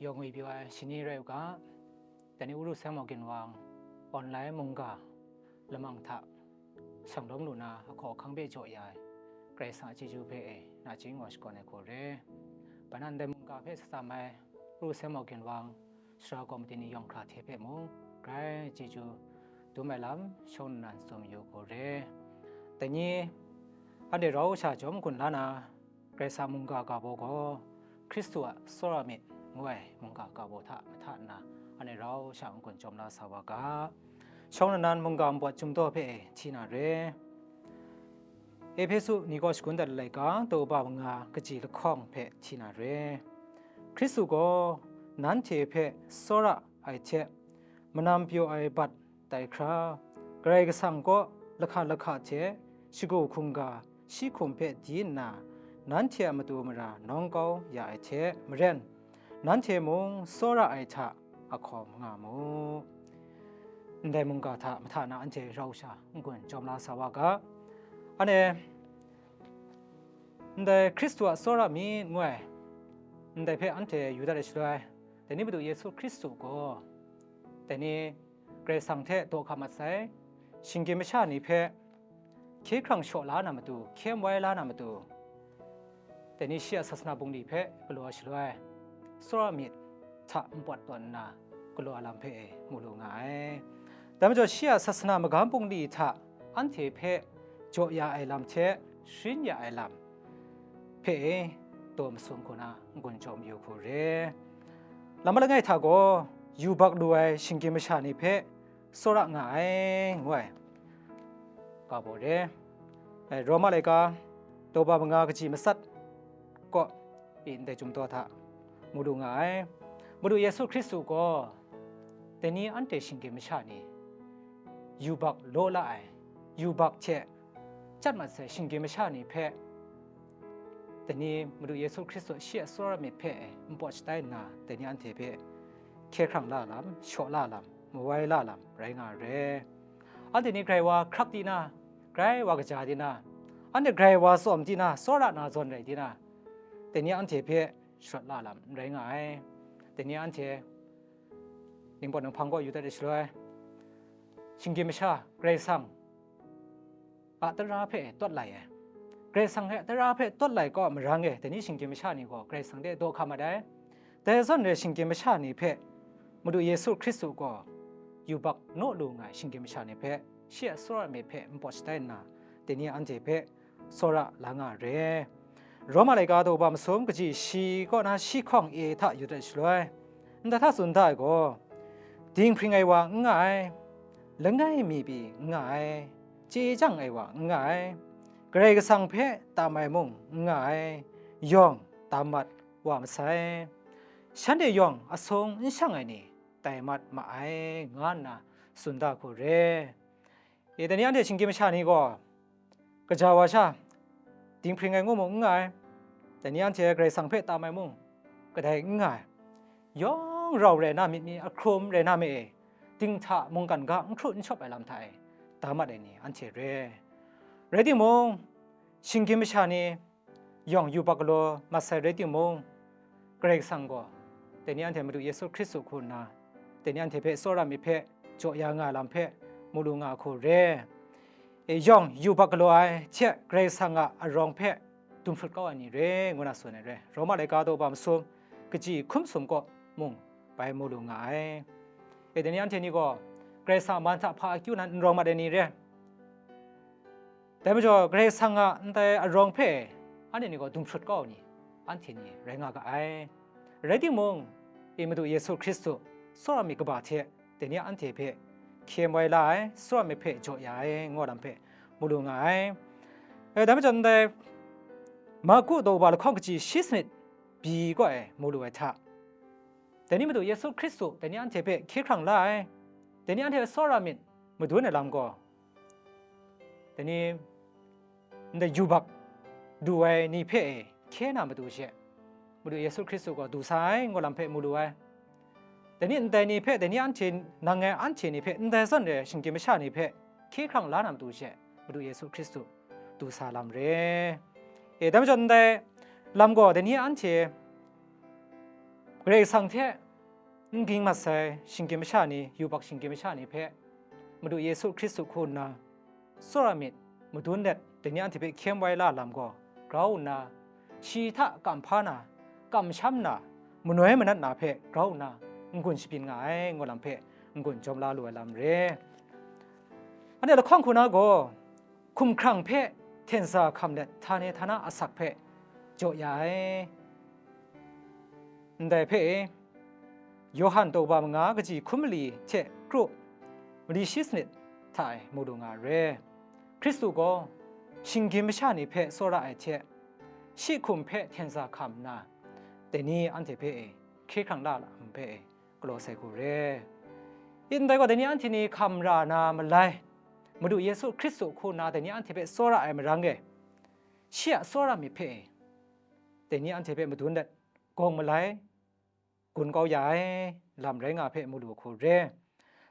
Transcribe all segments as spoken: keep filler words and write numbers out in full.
Yawng ngwi pyaw ai shani rai u ga, dai ni Uru Sai Maw Ginwang online mungga lamang hta shanglawm lu na ahkaw ahkang hpe jaw ya ai Karai Kasang a chyeju hpe e nachying wa shakawn ai hku re. Bai na ndai mungga hpe sa tsam ai Uru Sai Maw Ginwang sara kawmiti ni yawng hkra hte hpe mung grai chyeju dum ai lam shawng nnan tsun yu hku re. Dai ni anhte rau sha jawm gun la na, Karai Kasang mungga ga baw gaw, Hkristu a tsawra myit ngu ai mungga ga baw hta mahta nna, anhte rau sha n-gun jawm la sa wa ga. Shawng nnan mungga npawt chyum daw hpe hti na re. Ehpesu ni kaw shagun dat ai laika, daw ba manga kaji lahkawng hpe hti na re. Hkristu gaw nanhte hpe tsawra ai hte, manam pyaw ai bat tai hkra, Karai Kasang kaw lahka lahka hte shagu hkungga shi hkum hpe di nna, nanhte a matu mara nawng kau ya ai hte maren, nanhte mung tsawra ai hta ahkawm nga mu. Ndai mungga hta mahta na anhte rau sha n-gun jawm la sa wa ga. Anhte ndai Hkristu a tsawra myit ngu ai ndai hpe anhte yu dat ai shaloi, dai ni Madu Yesu Hkristu gaw, dai ni Karai Kasang hte daw hkam mat sai, shinggyim masha ni hpe hkye hkrang shaw la na matu, hkye wai la na matu, dai ni shi a sasana bungli hpe galaw ai shaloi, tsawra myit hta npawt tawn nna galaw ai lam hpe e mu lu nga ai. Dai majaw, shi a sasana magam bungli hta anhte hpe jaw ya ai lam hte sharin ya ai lam hpe e daw masum hku na n-gun jawm yu hku re. Lama langai hta gaw, yubak lu ai shinggyim masha ni hpe tsawra nga ai, ngu ai ga baw re. Ai, Roma laika, daw ba manga kaji matsat kaw, i ndai chyum daw hta mu lu nga ai. Madu Yesu Hkristu gaw, dai ni anhte shinggyim masha ni, yubak law la ai, yubak hte chyat mat sai shinggyim masha ni hpe, dai ni Madu Yesu Hkristu shi a tsawra myit hpe npawt shatai nna, dai ni anhte hpe hkye hkrang la lam, shaw la lam, mawai la lam rai nga re. Anhte ni grai wa hkrak di na, grai wa kaja di na, anhte grai wa tsawm di na, tsawra na zawn rai di na, dai ni anhte hpe sharawt la lam n rai nga ai. Dai ni anhte ningpawt ninghpang kaw yu dat ai shaloi, shinggyim masha Karai Kasang a tara hpe tawt lai ai, Karai Kasang hte tara hpe tawt lai kaw marang e, dai ni shinggyim masha ni gaw Karai Kasang hte daw hkam mat ai. Dai zawn re, shinggyim masha ni hpe Madu Yesu Hkristu gaw yubak naw lu nga ai shinggyim masha ni hpe shi a tsawra myit hpe npawt shatai nna, dai ni anhte hpe tsawra la nga re. Roma laika daw ba masum kaji shi kaw na shi hkawng e hta yu dat shaloi, ndai hta tsun da ai gaw, dinghpring ai wa n nga ai, langai mi pyi n nga ai, chye chyang ai wa n nga ai, Karai Kasang hpe tam ai mung n nga ai, yawng tam mat wa masai, shanhte yawng asung n shang ai ni tai mat ma ai, nga nna tsun da hku re. E, dai ni anhte shinggyim masha ni gaw, kaja wa sha, dinghpring ai ngu mung n nga ai, dai ni anhte Karai Kasang hpe tam ai mung kadai n nga ai, yawng rau rai na myit mi, ahkrum rai na me e, dinghta mungkan ga n hkru n shawp ai lam hta e da mat ai ni anhte re. Rai timung, shinggyim masha ni yawng yubak galaw mat sai rai timung, Karai Kasang gaw dai ni anhte Madu Yesu Hkristu hku nna, dai ni anhte hpe tsawra myit hpe jaw ya nga lam hpe mu lu nga hku re. E, yawng yubak galaw ai hte Karai Kasang a arawng hpe dumhprut kau ai ni re, ngu na tsun ai re. Roma laika daw ba masum kaji hkum sum kaw mung bai mu lu nga ai. E, dai ni anhte ni gaw Karai Kasang a man hta hpa akyu nan n rawng mat ai ni re. Dai majaw, Karai Kasang a ndai arawng hpe anhte ni gaw dumhprut kau ai ni, anhte ni rai nga ga ai. Rai timung, i Madu Yesu Hkristu tsawra myit kaba hte dai ni anhte hpe hkye moi la ai, tsawra myit hpe jaw ya ai, ngu lam hpe mu lu nga ai. E, dai majaw, ndai Marku daw ba lahkawng kaji shi sanit byi kaw e mu lu ai hta, dai ni Madu Yesu Hkristu dai ni anhte hpe hkye hkrang la ai, dai ni anhte tsawra myit madun ai lam gaw, dai ni ndai yubak du ai ni hpe e hkye na matu she, Madu Yesu Hkristu gaw du sa ai, ngu lam hpe mu lu ai. Dai ni ndai ni hpe, dai ni anhte nang ngai anhte ni hpe, ndai zawn re shinggyim masha ni hpe hkye hkrang la na matu she, Madu Yesu Hkristu du sa lam re. E, dai majaw ndai lam gaw, dai ni anhte Karai Kasang hte n ging mat sai shinggyim masha ni, yubak shinggyim masha ni hpe Madu Yesu Hkristu hku nna tsawra myit madun let, dai ni anhte hpe hkyem wai la lam gaw grau nna, shi hta kamhpa na, kamsham na, manoi manat na hpe grau nna n-gun shabyin nga ai, ngu lam hpe n-gun jawm la lu ai lam re. Anhte lahkawng hku na gaw, hkumhkrang hpe hten za hkam let, htani htana asak hpe jaw ya ai. Ndai hpe e, Yawhan daw ba manga kaji hkun mali hte kru mali shi sanit hta e mu lu nga ai re. Hkristu gaw shinggyim masha ni hpe tsawra ai hte, shi hkum hpe hten za hkam nna, dai ni anhte hpe e hkye hkrang la lam hpe e galaw sai hku re. Ndai gaw, dai ni anhte ni hkam ra na malai, Madu Yesu Hkristu hku nna dai ni anhte hpe tsawra ai marang e, shi a tsawra myit hpe e, dai ni anhte hpe madun let, gawng malai, gun kau ya ai lam rai nga hpe mu lu hku re.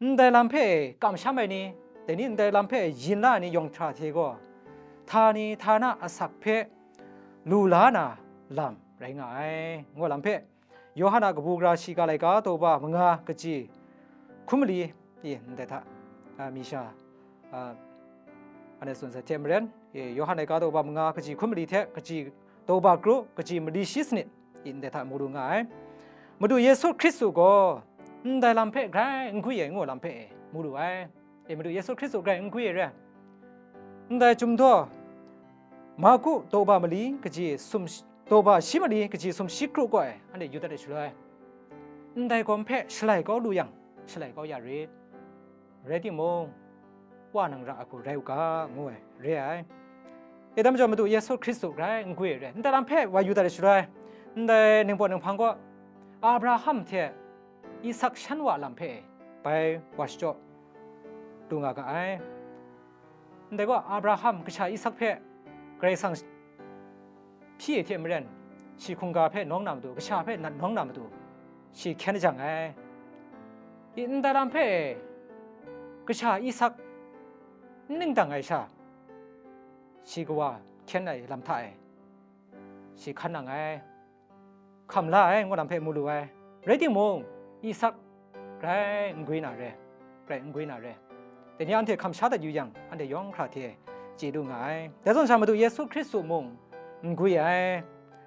Ndai lam hpe kamsham ai ni, dai ni ndai lam hpe yin la ai ni yawng hkra hte gaw, htani htana asak hpe lu la na lam rai nga ai, ngu lam hpe, Yawhan a kabu gara shiga laika daw ba manga kaji hkun mali, i, ndai hta, a, mi sha, a, anhte tsun sai hte maren, e, Yawhan laika daw ba manga kaji hkun mali hte kaji daw ba kru kaji mali shi sanit, i, ndai hta mu lu nga ai. Madu Yesu Hkristu gaw ndai lam hpe grai n gwi ai ngu lam hpe e mu lu ai. E, Madu Yesu Hkristu grai n gwi ai re. Ndai Chyum daw, Marku daw ba mali kaji sum, daw ba shi mali kaji sumshi kru kaw e, anhte yu dat ai shaloi, ndai gawm hpe shalai kau lu yang, shalai kau ya re. Rai timung, Wa nang ra ai hku rai u ga, ngu ai, re ai. E, dai majaw Madu Yesu Hkristu grai n gwi ai re. Ndai lam hpe wa yu dat ai shaloi, ndai ningpawt ninghpang gaw, Abraham hte Isak shan wa lam hpe bai wa shachyaw lu nga ga ai. Ndai gaw, Abraham kasha Isak hpe Karai Kasang hpyi ai hte maren, shi hkungga hpe nawng na matu, kasha hpe nat nawng na matu, shi hkyen jang ai. I, ndai lam hpe e, kasha Isak n ning dang ai sha, shi kawa hkyen ai lam hta e, shi hkan nang ai, hkam la ai, ngu lam hpe mu lu ai. Rai timung, Isak grai n gwi na re, grai n gwi na re. Dai ni anhte hkam sha dat yu yang, anhte yawng hkra hte chye lu nga ai. Dai zawn sha, Madu Yesu Hkristu mung n gwi ai,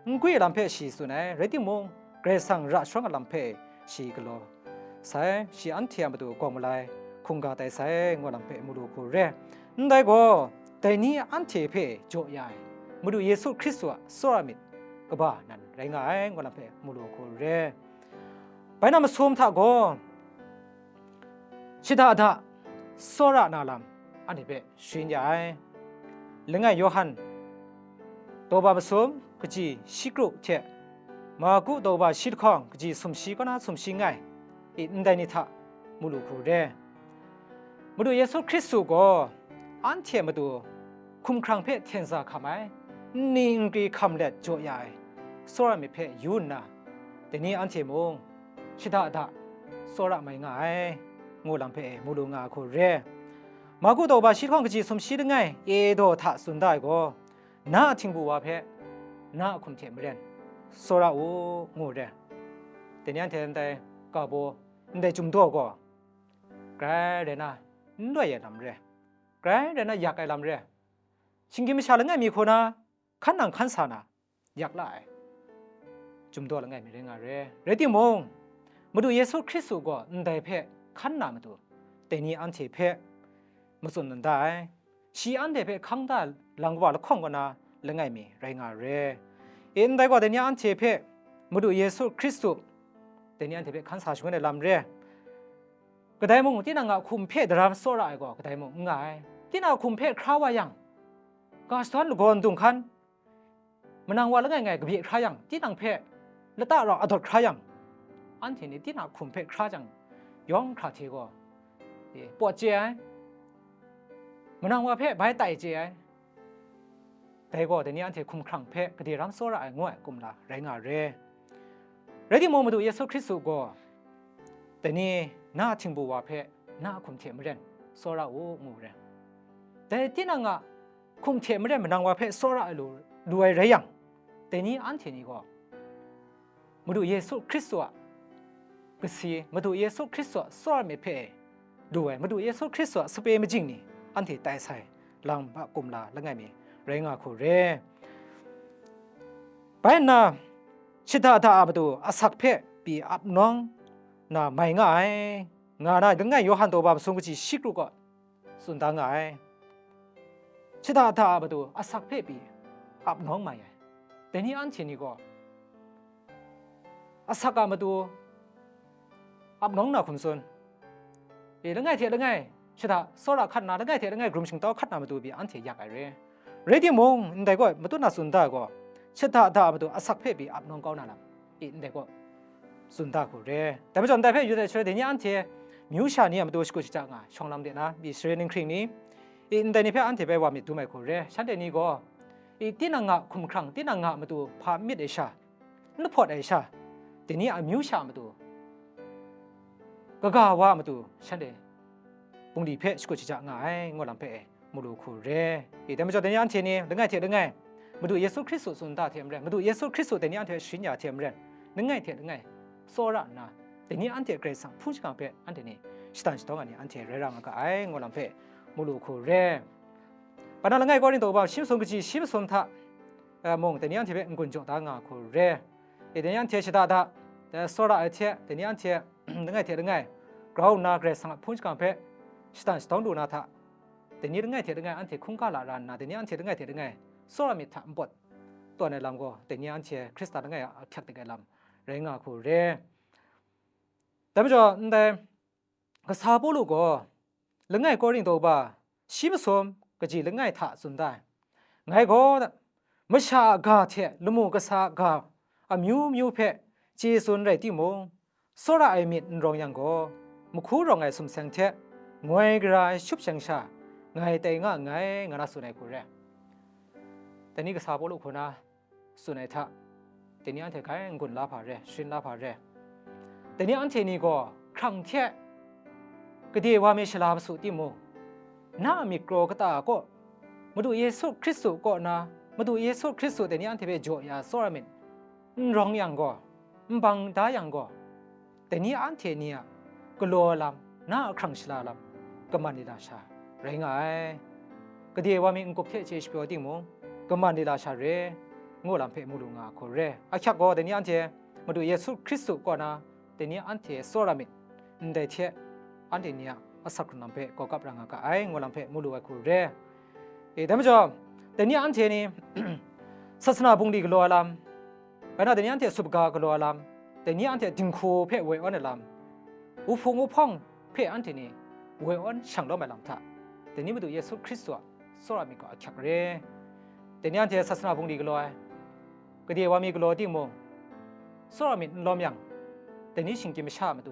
n gwi ai lam hpe shi tsun ai. Rai timung, Karai Kasang ra sharawng ai lam hpe shi galaw sai, shi anhte a matu gawng malai, hkungga tai sai, ngu lam hpe mu lu hku re. Ndai gaw, dai ni anhte hpe jaw ya ai Madu Yesu Hkristu a tsawra myit kaba nan rai nga ai, ngu lam hpe mu lu hku re. Bai na masum hta gaw, shada da tsawra na lam anhte hpe sharin ya ai. Langai Yawhan daw ba masum kaji shi kru hte Marku daw ba shi lahkawng kaji sumshi kaw na sumshi langai, i, ndai ni hta mu lu hku re. Madu Yesu Hkristu gaw anhte matu hkumhkrang hpe hten za hkam ai, nni nkri hkam let jaw ya ai tsawra myit hpe yu nna, dai ni anhte mung shada da tsawra mai nga ai, ngu lam hpe mu lu nga ai hku re. Marku daw ba shi lahkawng kaji sumshi langai e daw hta tsun da ai gaw, na a htingbu wa hpe na a hkum hte maren tsawra u, ngu re. Dai ni anhte ndai ga baw, ndai Chyum daw gaw grai rai na n loi ai lam re, grai rai na yak ai lam re, shinggyim masha langai mi hku na hkan nang hkan sa na yak la ai Chyum daw langai mi rai nga re. Rai timung, Madu Yesu Hkristu gaw ndai hpe hkan na matu, dai ni anhte hpe matsun dan da ai, shi anhte hpe hkang da lang wa lahkawng kaw na langai mi rai nga re. E, ndai gaw, dai ni anhte hpe Madu Yesu Hkristu dai ni anhte hpe hkan sa shangun ai lam re. Kadai mung, tinang a hkum hpe daram tsawra ai gaw kadai mung n nga ai. Tinang a hkum hpe hkra wa yang, ga shadawn lagaw ndung hkan, manang wa langai ngai kabye hkra yang, tinang hpe lata rau adawt hkra yang, anhte ni tinang a hkum hpe hkra jang, yawng hkra hte gaw, e, pawt chye ai, manang wa hpe bai tai chye ai. Dai gaw, dai ni anhte hkumhkrang hpe gade ram tsawra ai ngu ai kumla rai nga re. Rai timung, Madu Yesu Hkristu gaw, dai ni na a htingbu wa hpe na a hkum hte maren tsawra u, ngu re. Dai tinang a hkum hte maren manang wa hpe tsawra ai lu, lu ai rai yang, dai ni anhte ni gaw, Madu Yesu Hkristu a kasi, Madu Yesu Hkristu a tsawra myit hpe lu ai, Madu Yesu Hkristu a sape majing ni anhte tai sai lam a kumla langai mi rai nga hku re. Bai nna, shada da a matu asak hpe pyi ap nawng na mai nga ai, nga na langai Yawhan daw ba masum kaji shi kru gaw tsun da nga ai. Shada da a matu asak hpe pyi ap nawng mai ai. Dai ni anhte ni gaw asak a matu ap nawng na hkum tsun? E, langai hte langai shada tsawra hkat na, langai hte langai hkrum shingtau hkat na matu pyi anhte yak ai re. Rai timung, ndai gaw matu na tsun da gaw, shada da a matu asak hpe pyi ap nawng kau na lam, e, ndai gaw tsun da hku re. Dai majaw ndai hpe yu ai shaloi, dai ni anhte myu sha ni a matu shakut shaja nga, shawng lam de na, myi sarin ninghkring ni, e, ndai ni hpe anhte bai wa myit dum ai hku re. Shanhte ni gaw, e, tinang a hkumhkrang, tinang a matu hpa n myit ai sha, n lahpawt ai sha, dai ni a myu sha a matu, kaga wa a matu, shanhte bungli hpe shakut shaja nga ai, ngu lam hpe e, mu lu hku re. E, dai majaw, dai ni anhte ni langai hte langai, Madu Yesu Hkristu tsun da hte maren, Madu Yesu Hkristu dai ni anhte sharin ya hte maren, langai hte langai tsawra nna, dai ni anhte Karai Kasang hpung shingkang hpe anhte ni shatan shadawng ai ni anhte rai ra nga ga ai, ngu lam hpe mu lu hku re. Bai na langai Korinto wa shi masum kaji shi masum hta, eh, mung, dai ni anhte hpe n-gun jaw da nga hku re. E, dai ni anhte shada da, eh, tsawra ai hte, dai ni anhte langai hte langai grau nna Karai Kasang a hpung shingkang hpe shatan shadawng lu na hta, dai ni langai hte langai anhte hkungga lara nna, dai ni anhte langai hte langai tsawra myit hta npawt tawn ai lam gaw, dai ni anhte Hkristan langai a ahkyak dik ai lam rai nga hku re. Dai majaw, ndai kasa Pawlu gaw langai Korinto wa shi masum kaji langai hta tsun da ai. Ngai gaw masha a ga hte lamu kasa a ga amyu myu hpe chye tsun rai timung, tsawra ai myit n rawng yang gaw, mahku rawng ai sumseng hte ngoi gara ai shupsheng sha ngai tai nga nngai, nga na tsun ai hku re. Dai ni kasa Pawlu hku na tsun ai hta, dai ni anhte grai n-gun la hpa re, sharin la hpa re. Dai ni anhte ni gaw hkrang hte gade wa mi shala masu timung, na a myit kraw kata kaw, Madu Yesu Hkristu kaw na, Madu Yesu Hkristu dai ni anhte hpe jaw ya tsawra myit n rawng yang gaw, n bang da yang gaw, dai ni anhte ni a galaw lam, na a hkrang shala lam, kaman lila sha rai nga ai. Gade wa mi n-gup hte chye shapyaw timung, kaman lila sha re, ngu lam hpe mu lu nga hku re. Ahkyak gaw, dai ni anhte Madu Yesu Hkristu kaw na, dai ni anhte tsawra myit, ndai hte anhte ni a asak hkrung lam hpe gawgap ra nga ga ai, ngu lam hpe mu lu ai hku re. E, dai majaw, dai ni anhte ni sasana bungli galaw ai lam, bai na, dai ni anhte sup ga galaw ai lam, dai ni anhte dinghku hpe woi awn ai lam, wuhpung wuhpawng hpe anhte ni woi awn shang lawm ai lam hta, dai ni Madu Yesu Hkristu a tsawra myit gaw ahkyak re. Dai ni anhte sasana bungli galaw ai, gade wa mi galaw timung, tsawra myit n lawm yang, dai ni shinggyim masha a matu,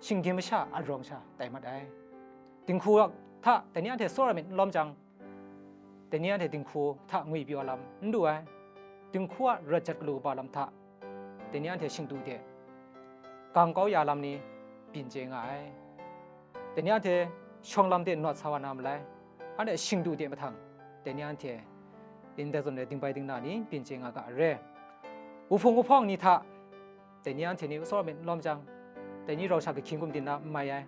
shinggyim masha a arawng sha tai mat ai. Dinghku hta dai ni anhte tsawra myit n lawm jang, dai ni anhte dinghku hta ngwipyaw lam n lu ai, dinghku a rawt jat galu kaba lam hta dai ni anhte shingdu de gang kau ya lam ni byin chye nga ai. Dai ni anhte shawng lam de nawt sa wa na malai, anhte shingdu de mahtang, dai ni anhte ndai zawn e dingbai dingna ni byin chye nga ga ai re. Wuhpung wuhpawng ni hta, dai ni anhte ni tsawra myit n lawm jang, dai ni rau sha kahkying hkum din na n mai ai.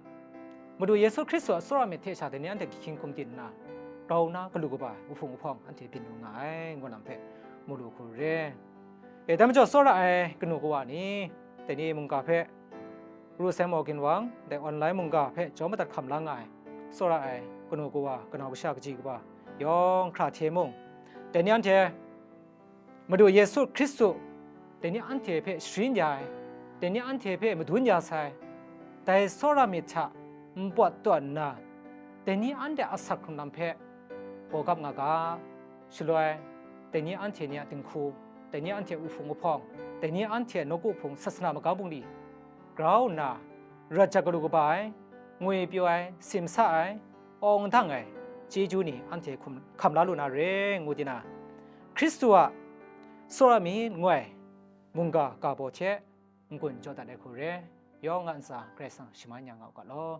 Madu Yesu Hkristu a tsawra myit hte sha dai ni anhte kahkying hkum din nna, grau na galu kaba ai wuhpung wuhpawng anhte byin lu nga ai, ngu lam hpe mu lu hku re. E, dai majaw, tsawra ai kanu kawa ni, dai ni mungga hpe, Ru Sem Morgan Wang, dai online mungga hpe jaw madat hkam la nga ai, tsawra ai kanu kawa, kanau kasha kaji kaba yawng hkra hte mung, dai ni anhte Madu Yesu Hkristu, dai ni anhte hpe sharin ya ai, dai ni anhte hpe madun ya sai, dai tsawra myit hta npawt tawn nna, dai ni anhte a asak hkrung lam hpe gawgap nga ga, shaloi, dai ni anhte ni a dinghku, dai ni anhte wuhpung wuhpawng, dai ni anhte nawku hpung sasana magam bungli grau nna, rawt jat galu kaba ai, ngwipyaw ai, simsa ai, awng dang ai, chyeju ni anhte hkum hkam la lu na re, ngu di na, Hkristu a tsawra myit ngu ai mungga ga baw hte n-gun jaw dat ai hku re, yawng a ntsa Karai Kasang shaman ya nga u ga law.